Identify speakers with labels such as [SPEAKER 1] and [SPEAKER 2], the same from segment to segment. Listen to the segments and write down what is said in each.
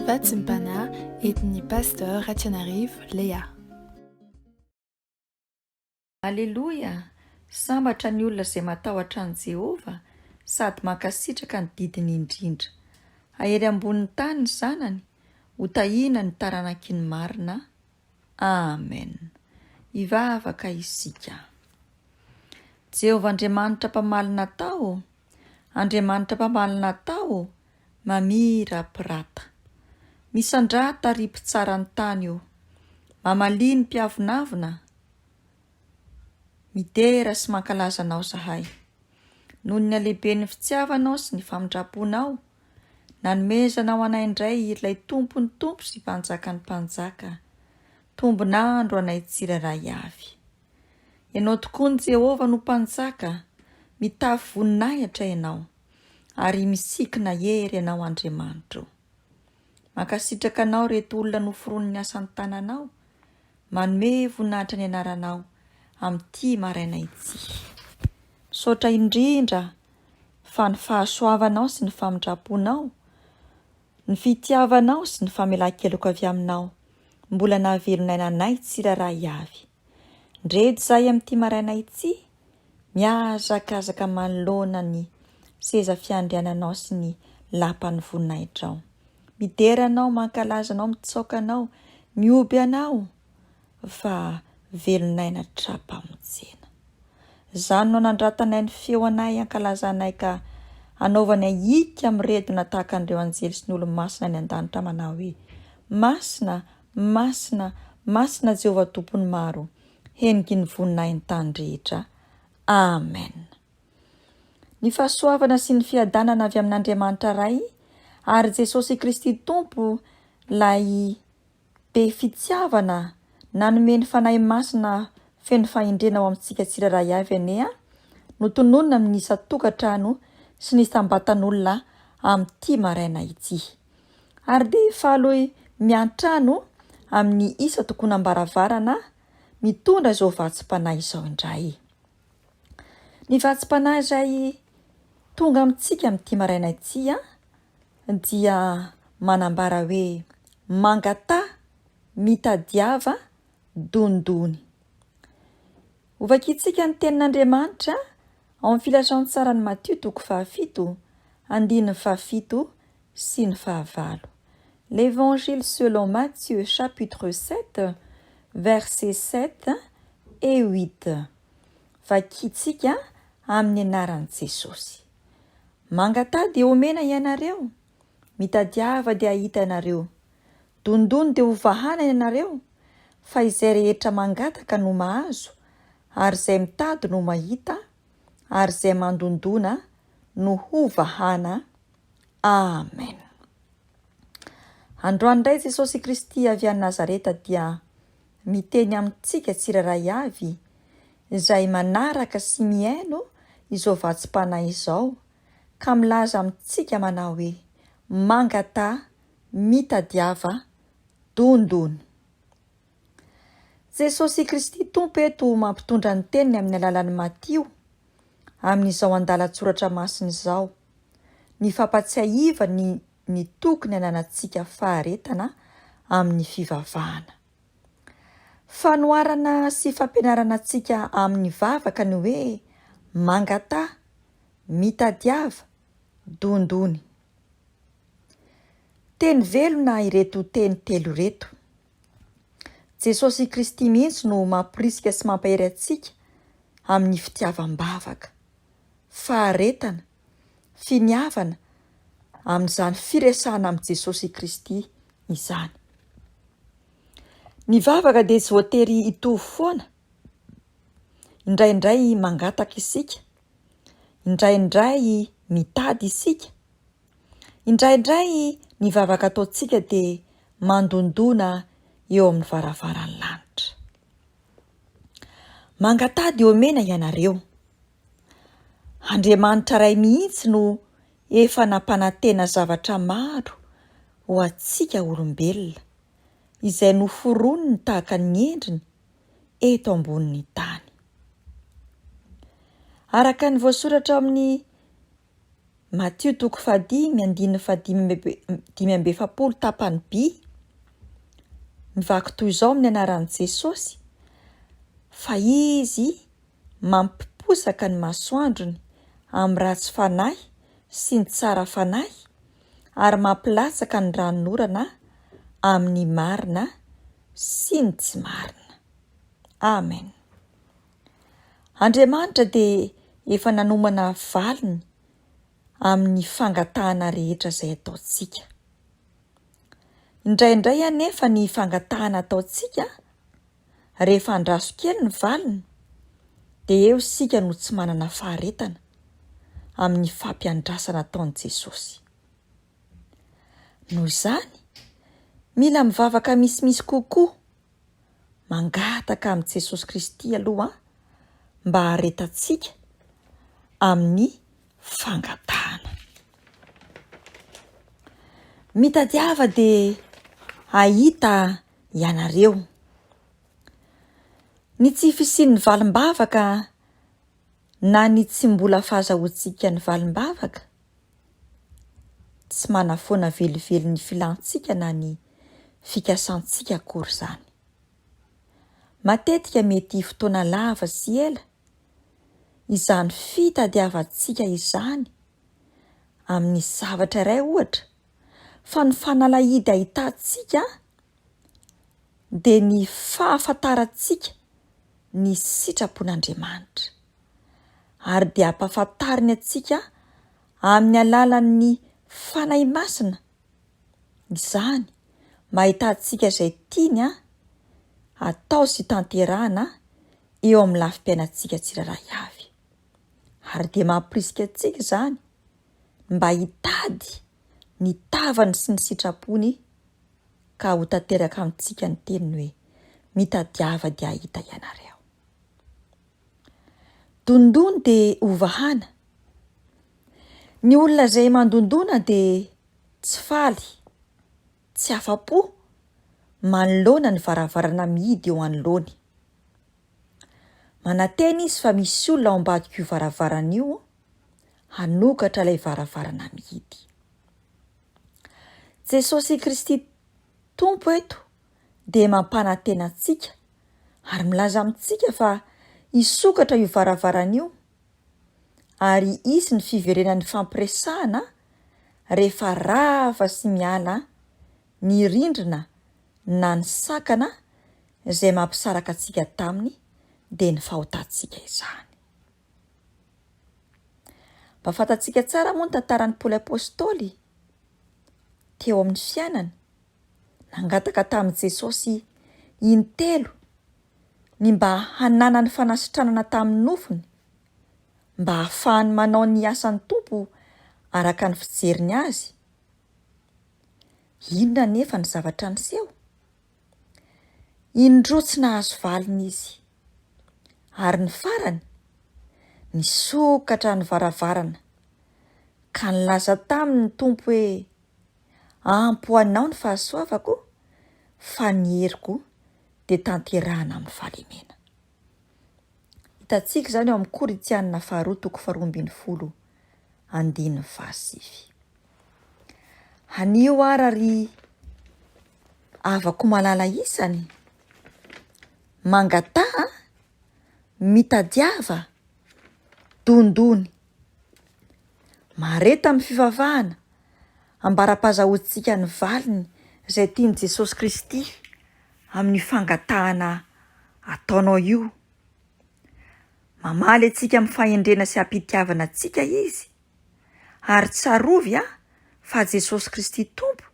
[SPEAKER 1] Vatsim-panahy entin'ny Pasteur Ratianarivo Léa.
[SPEAKER 2] Aleloia! Sambatra ny olona izay matahotra an'i Jehovah sady mankasitraka ny didiny indrindra. Hahery ambonin'ny tany ny zanany, hotahina ny taranaky ny marina. Amen. Hivavaka isika. Jehovah Andriamanitra mpamaly natao ô, Andriamanitra mpamaly natao ô, mamirapirata. Misandrata ry mpitsara ny tany ô, mamalia ny mpiavonavona. Midera sy mankalaza Anao zahay. Noho ny halehiben'ny fitiavanao sy ny famindram-ponao, Nanomezanao anay indray ilay Tompon'ny tompo sy Mpanjakan'ny mpanjaka, tombon'andro anay tsirairay avy. Ianao tokoa ny Jehovah no Mpanjaka, mitafy voninahitra Ianao, ary misikina hery Ianao Andriamanitro. Mankasitraka Anao ireto olona noforonin'ny asan'ny tananao, manome voninahitra ny anaranao amin'ity maraina ity. Misaotra indrindra fa ny fahasoavanao sy ny famindram-ponao, ny fitiavanao sy ny famelan-keloka avy aminao mbola nahavelon'aina anay tsirairay avy. Ndreto izahay amin'ity maraina ity, mihazakazaka manoloana ny seza fiandriananao sy ny lapan'ny voninahitrao. Midera anao, mankalaza anao, mitsaoka anao, mihoby anao. fa velon'aina tra-pamonjena. Izany no anandratanay ny feo anay ankalazanay ka anaovanay hika miredona tahaka an'ireo anjely sy ny olo-masina any an-danitra manao hoe, Masina, masina, masina Jehovah Tompon'ny maro, heniky ny voninahin'ny tany rehetra. Amen. Ny fahasoavana sy ny fiadanana avy amin'Andriamanitra Ray ary Jesosy Kristy Tompo lay Be fitiavana, nanome ny Fanahy Masina feno fahendrena ho amintsika tsirairay avy anie no tononina amin'ny isan-tokantrano sy ny isam-batan'olona amin'ity maraina ity. Ary dia faly miantrano amin'ny isan-tokonam-baravarana mitondra izao vatsim-panahy izao indray. Ny vatsim-panahy izay tonga amintsika amin'ity maraina ity dia manambara hoe, Mangataha, mitadiava, dondony. Hovakintsika ny Tenin'Andriamanitra ao amin'ny Filazantsaran'i Matio toko fahafito, andininy fahafito sy ny fahavalo. L'Evangile selon Matthieu chapitre 7, versets 7 et 8. Vakintsika amin'ny anaran'i Jesosy. Mangataha dia homena ianareo, mitadiava dia hahita ianareo, dondony dia hovahana ianareo, fa izay rehetra mangataka no mahazo, ary izay mitady no mahita, ary izay mandondona no hovahana. Amen. Androany indray Jesosy Kristy avy any Nazareta dia miteny amintsika tsirairay avy izay manaraka sy mihaino izao vatsim-panahy izao ka milaza amintsika manao hoe, Mangataha, mitadiava, dondona. Jesosy Kristy Tompo eto mampitondra ny teniny amin'ny alalan'i Matio amin'izao andalan-tsoratra masina izao, ny fampatsiahivany ny tokony hananantsika faharetana amin'ny fivavahana. Fanoharana sy fampianarana antsika amin'ny vavaka ny hoe mangataha, mitadiava, dondony. Teny velona ireto teny telo ireto. Jesosy Kristy mihitsy no mamporisika sy mampahery antsika amin'ny fitiavam-bavaka, faharetana, finiavana amin'izany firesahana amin'i Jesosy Kristy izany. Ny vavaka dia tsy voatery hitovy foana. Indraindray mangataka isika, indraindray mitady isika, indraindray ny vavaka ataontsika dia mandondona eo amin'ny varavaran'ny lanitra. Mangataha dia omena ianareo. Andriamanitra Ray mihitsy no efa nampanantena zavatra maro ho antsika olombelona, izay noforoniny tahaka ny endriny eto ambonin'ny tany. Araka ny voasoratra ao amin'ny. Matio toko fahadimy andininy fahadimy 45 tapany B, mivaky toy izao amin'ny anaran'i Jesosy, Fa Izy mampiposaka ny masoandrony amin'ny ratsy fanahy sy ny tsara fanahy ary mampilatsaka ny ranonorana amin'ny marina sy ny tsy marina. Amen. Andriamanitra dia efa nanomana valiny amin'ny fangatahana rehetra izay ataontsika. Indraindray anefa ny fangatahana ataontsika Rehefa andraso kely ny valiny dia eo isika no tsy manana faharetana amin'ny fampiandrasana ataon'i Jesosy. Noho izany, mila mivavaka misimisy kokoa, mangataka amin'i Jesosy Kristy aloha mba haharetantsika amin'ny fangatahana. Mitadiava dia hahita ianareo. Ny tsy fisian'ny valim-bavaka na ny tsy mbola fahazahoantsika ny valim-bavaka, tsy manafoana velively ny filantsika na ny fikasantsika akory izany. Matetika mety fotoana lava sy ela izany fitadiavantsika izany amin'ny zavatra iray ohatra fa ny fanalahidy ahitantsika dia ny fahafantarantsika ny sitrapon'Andriamanitra, ary dia ampahafantariny antsika amin'ny alalan'ny Fanahy Masina izany mba hahitantsika izay tiany hatao sy tanterahana eo amin'ny lafim-piainantsika tsirairay avy. Ary dia mampirisika antsika izany mba hitady ny tavany sy ny sitrapony ka ho tanteraka amintsika ny teniny hoe, Mitadiava dia hahita ianareo. Dondony dia hovahana. Ny olona izay mandondona dia tsy faly, tsy afa-po manoloana ny varavarana mihidy eo anoloany. Manantena izy fa misy olona ao ambadik'io varavarana io hanokatra ilay varavarana mihidy. Jesosy Kristy Tompo eto dia mampanantena antsika ary milaza amintsika fa hisokatra io varavarana io ary hisy ny fiverenan'ny fampiresahana rehefa rava sy miala ny rindrina na ny sakana izay mampisaraka antsika taminy dia ny fahotantsika izany. Mba fantatsika tsara moa ny tantaran'i Paoly Apostoly teo amin'ny fiainany. Nangataka tamin'i Jesosy intelo ny mba hananany fanasitranana tamin'ny nofony, mba hahafahany manao ny asan'ny Tompo araka ny fijeriny azy. Inona anefa ny zavatra niseho? Indroa tsy nahazo valiny izy. Ary ny farany, nisokatra ny varavarana, ka nilaza taminy ny Tompo hoe, Ampy ho anao ny fahasoavako, fa ny heriko dia tanterahana amin'ny fahalemena. Hitantsika izany ao amin'ny Korintianina faharoa toko faharoa ambin'ny folo andininy fahasivy. Anio ara ry havako malala isany, mangataha, mitadiava, dondony. Mahareta amin'ny fivavahana, ambara-pahazahoantsika ny valiny izay tian'i Jesosy Kristy amin'io fangatahana ataonao io. Mamaly antsika amin'ny fahendrena sy am-pitiavana antsika Izy. Ary tsarovy a, fa Jesosy Kristy Tompo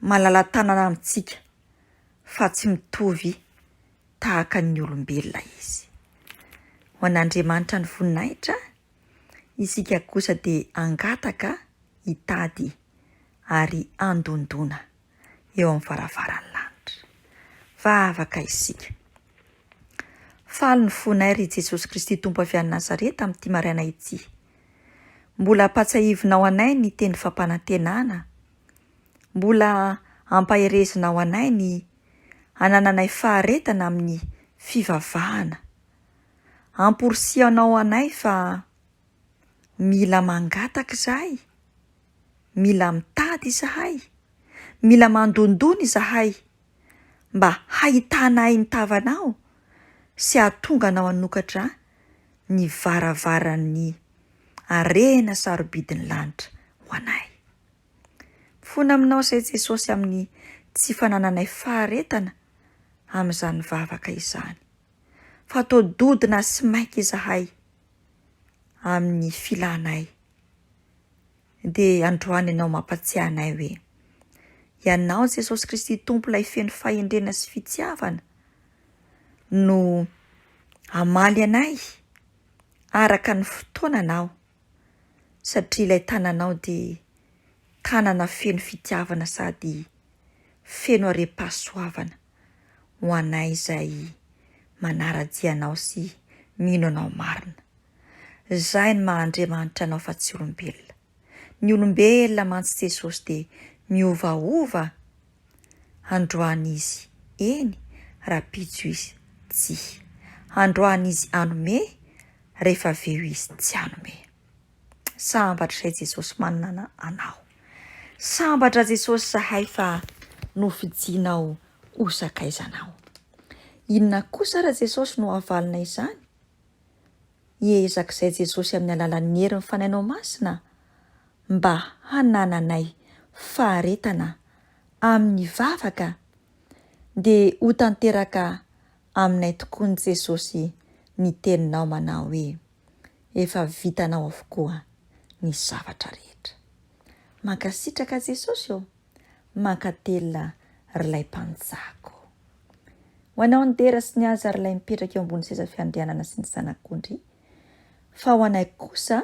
[SPEAKER 2] malala-tanana amintsika fa tsy mitovy tahaka ny olombelona Izy. Ho an'Andriamanitra ny voninahitra, isika kosa dia hangataka, hitady ary handondona eo amin'ny varavaran'ny lanitra. Vavaka isika. Faly ny fonay ry Jesosy Kristy Tompo avy any Nazareta amin'ity maraina ity. Mbola ampatsiahivinao anay ny teny fampanantenana. Mbola ampaherezinao anay ny hanananay faharetana amin'ny fivavahana. Amporisihanao anay fa. Mila mangataka izahay, mila mitady izahay, mila mandondona izahay mba hahitanay ny tavanao sy hahatonga anao hanokatra ny varavaran'ny harena sarobidin'ny lanitra ho anay. Mifona aminao izay Jesosy amin'ny tsy fanananay faharetana amin'izany vavaka izany. Fa toa dodona sy maika izahay amin'ny filanay. Dia androany ianao mampatsiahy anay hoe, Ianao Jesosy Kristy Tompo ilay feno fahendrena sy fitiavana no hamaly anay araka ny fotoananao satria ilay tananao dia tanana feno fitiavana sady feno harem-pahasoavana ho anay izay manara-dia anao sy mino anao marina. Izay no maha Andriamanitra anao fa tsy olombelona. Ny olombelona mantsy Jesosy dia miovaova, androany izy eny, rahampitso izy tsia. Androany izy hanome, rehefa avy eo izy tsy hanome. Sambatra izay Jesosy manana anao. Sambatra Jesosy zahay fa nofidinao ho sakaizanao. Inona kosa ra Jesosy no havalona izany? Hiezaka izay Jesosy amin'ny alalan'ny herin'ny Fanahinao Masina mba hanananay faharetana amin'ny vavaka dia ho tanteraka aminay tokoa ny Jesosy ny teninao manao hoe efa vitanao avokoa ny zavatra rehetra. Mankasitraka Jesosy ô! Mankatelina r'ilay Mpanjaka ô! Ho anao ny dera sy ny haja r'ilay mipetraka eo ambony seza fiandrianana sy ny Zanak'ondry, fa ho anay kosa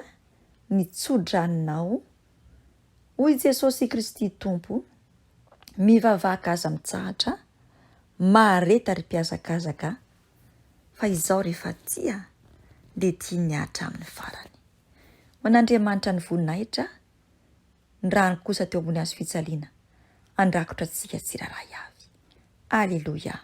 [SPEAKER 2] ny tso-dranonao, hoy Jesosy Kristy Tompo, mivavaka aza mitsahatra, mahareta ry mpihazakazaka, fa izaho rehefa tia dia tia ny hatramin'ny farany. Ho an'Andriamanitra ny voninahitra, ny rany kosa teo ambony hazo fijaliana handrakotra antsika tsirairay avy. Aleloia!